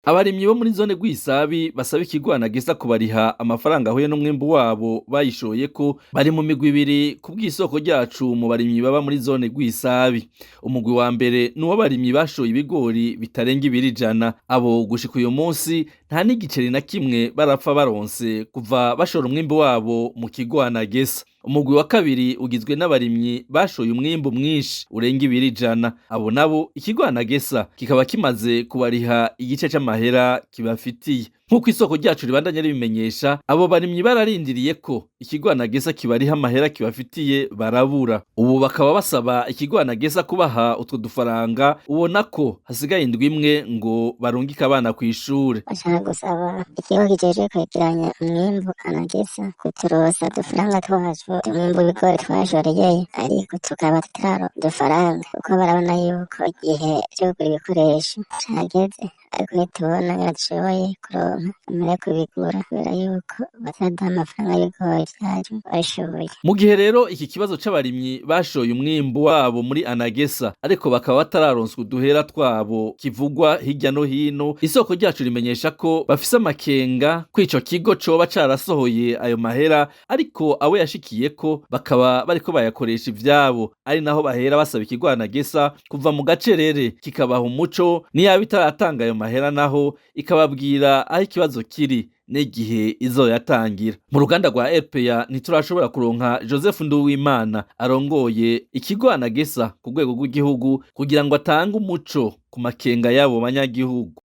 Abarimyi bo muri zone Rwisabi basaba ikigo ANAGESSA kubariha amafaranga ahuye n'umwimbu wabo bayishoyeko bari mu migwi ibiri ku bw'isoko ryacu mu barimyi baba muri zone Rwisabi. Umugwi wa mbere ni uw'abarimyi bashoye ibigori bitarenga ibiro 100. Abo gushika uyu munsi nta n'igiceri na kimwe barapfa baronse kuva bashora umwimbu wabo mu kigo ANAGESSA. Umugwi wa kabiri ugizwe n'abarimyi bashoye umwimbu mwinshi urenga ibiro 100. Abo nabo ikigo ANAGESSA kikaba kimaze kubariha igice c'amahera kibafitiye. Nk'uko isoko ryacu ribandanya ribimenyesha, abo barimyi bararindiriye ko ikigo ANAGESSA kibariha amahera kibafitiye barabura. Ubu bakaba basaba ikigo ANAGESSA kubaha utwo dufaranga, ubona ko hasigaye indwi imwe ngo barungike abana kw'ishure. Bashaka gusaba ikigo kijejwe kwegeranya umwimbu ANAGESSA kuturosa udufaranga twacu, umwimbu w'ibigori twashoreyeyo, ariko tukaba tutararonka udufaranga, kuko barabona yuko igihe co kugura ibikoresho cageze, ariko ntitubona ingene dushoboye kuronka amahera yo kubigura kubera yuko bataraduha amafaranga y'ibigori vyacu babishoboye. Mu gihe rero iki kibazo c'abarimyi bashoye umwimbu wabo muri ANAGESSA ariko bakaba batararonswa uduhera twabo kivugwa hirya no hino, isoko ryacu rimenyesha ko bafise amakenga ko ico kigo coba carasohoye ayo mahera, ariko abo yashikiyeko bakaba bariko bayakoresha ivyabo, ari naho bahera basaba ikigo ANAGESSA kuva mu gacerere kikabaha umuco, niyaba itaratanga ayo mahera naho ikababwira aho ikibazo kiri n'igihe izoyatangira. Mu ruganda rwa RPA ntiturashobora kuronka Joseph Nduwimana arongoye ikigo ANAGESSA ku rwego rw'igihugu kugira ngo atange umuco ku makenga y'abo banyagihugu.